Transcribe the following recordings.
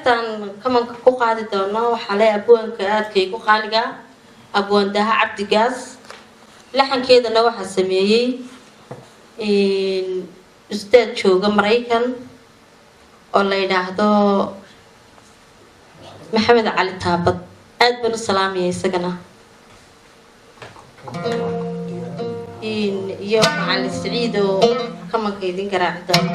Heestan kamanka ku qaadi doono waxaa le abwaanka aadka igu qaaliga abwaan Daha Cabdigaas, laxankeedana waxaa sameeyey ustaad jooga Maraykan oo la yidhaahdo Maxamed Cali Taabad. Aad baan u salaamaya isagana iyo Macalin Siciid oo kamanka idin garaaci doono.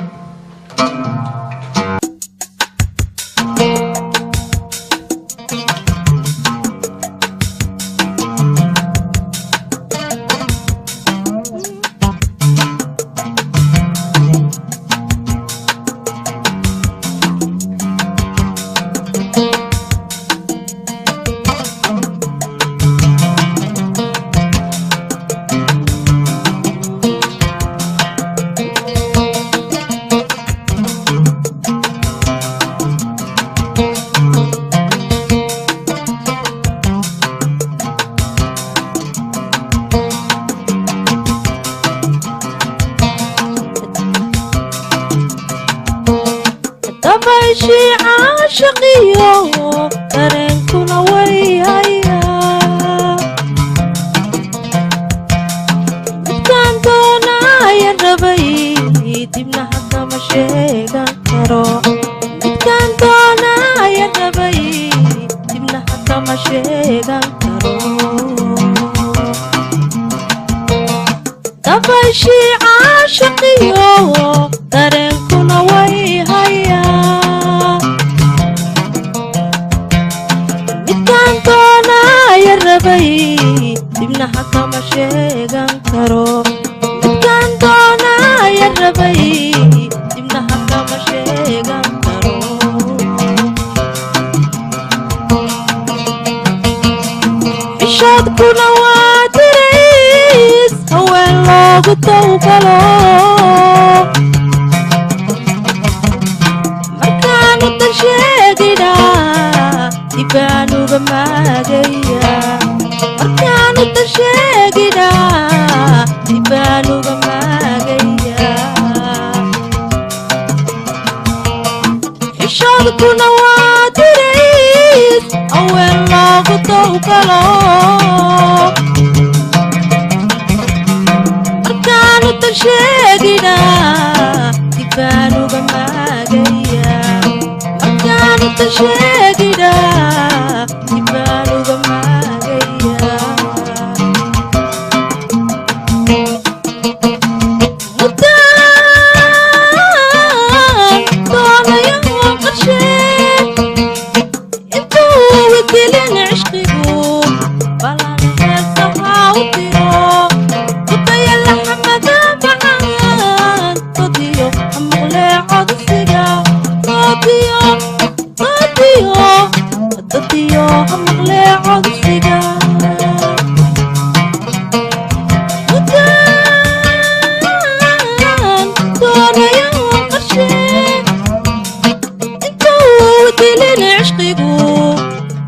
Dabayshii caashaqiyo dareenkuna wayhayaa, midkaan doonaya rabay dibna haddama sheegan karo. Midkaan doonaya rabay dibna haddama sheegan karo. Dabayshii caashaqiyo dareenkuna wayhayaa, midkaan doonaya rabay dibna haddama sheegan karo. Midkaan doonaya rabay dibna haddama sheegan karo. Xishoodkuna waa dirays haween loogu tawgalo, markaanu dan sheegidhaa dibaanuga maagaya. Markaanu dan sheegidhaa dibaanuga maagaya. Xishoodkuna waa dirays haween loogu tawgalo, markaanu dan sheegidhaa dibaanuga maagaya. Markaanu dan sheegidhaa dibaanuga maagaya. Muddaan doonayo qarshee intuu wedelin cishqigu balan heesa haa u diro kudaya laxamada macaan dodiyo maqlee codsiga dodiyo dodiyo dodiyo maqlee codsiga. Muddaan doonayo qarshee intuu dilin cishqigu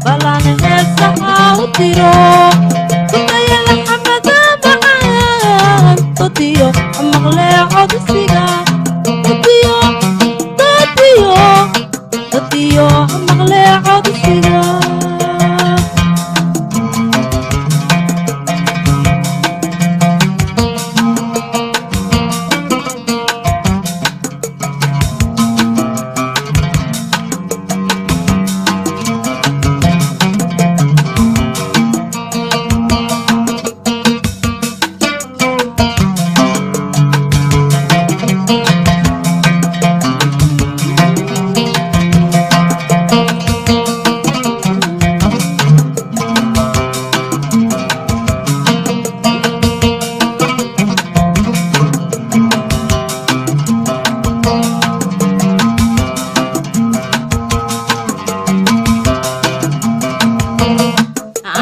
balan heesa haa u diro kudaya laxamada macaan dodiyo maqlee codsiga dodiyo dodiyo dodiyo maqlee codsiga.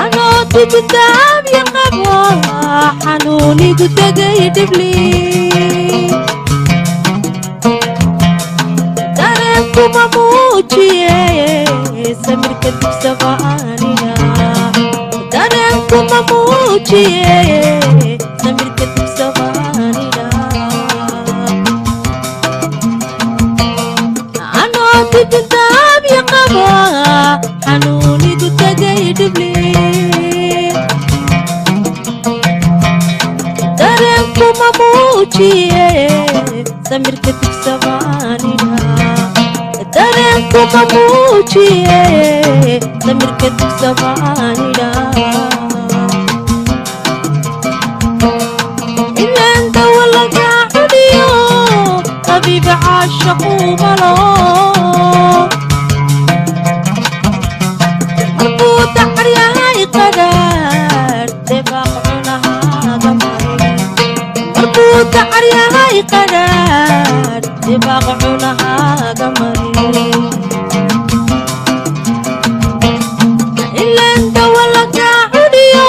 Anoo dibitaabya qabo xanuunigu tegay dhibli dareenkuma muujiye samirka dibsaba aniga. Dareenkuma muujiye samirka dibsaba aniga. Anoo dibitaabya qabo Qaba xanuunigu tagay dhible, dareenkuma muujiye, samirka dugsabaanina. Dareenkuma muujiye, samirka dugsabaanina. Ilaan dawa laga cuniyo, tabiib caashaqu malo. Markuu dacar yahay qadhaadh, debaaq cunahaaga marin. Markuu dacar yahay qadhaadh, debaaq cunahaaga marin. Ilaan dawa laga cuniyo,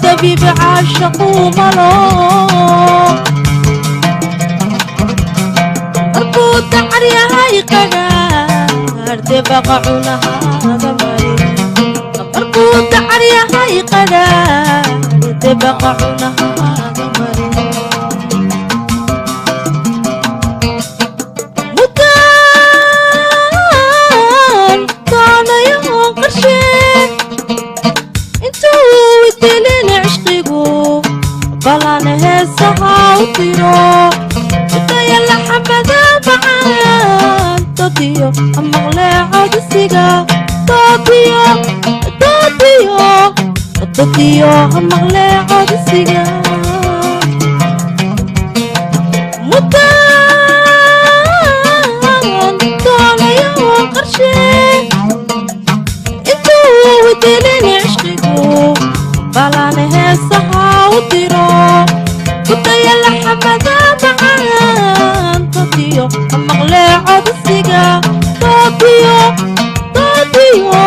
tabiib caashaqu malo. Markuu dacar yahay qadhaadh, debaaq cunahaaga marin. Markuu dacar yahay qadhaadh, debaaq cunahaaga marin. Mudaan doonayo qarshe, intuu idilin cishqigu, balan heesaha u diro. Idaya laxamada macaan, dodiyo maqle codsiga. Dodiyo, dodiyo, dodiyo maqle codsiga. Mudaan doonayo qarshe, intuu idilin cishqigu, balan heesaha u diro. Kudaya laxamada macaan, dodiyo maqle codsiga. Dodiyo, dodiyo,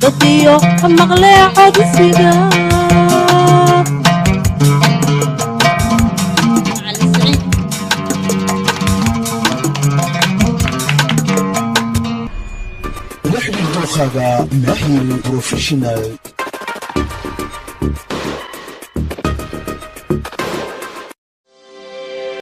dodiyo maqle codsiga. Macalin Saciid. La xidhiir dookhaaga Mahir Professional.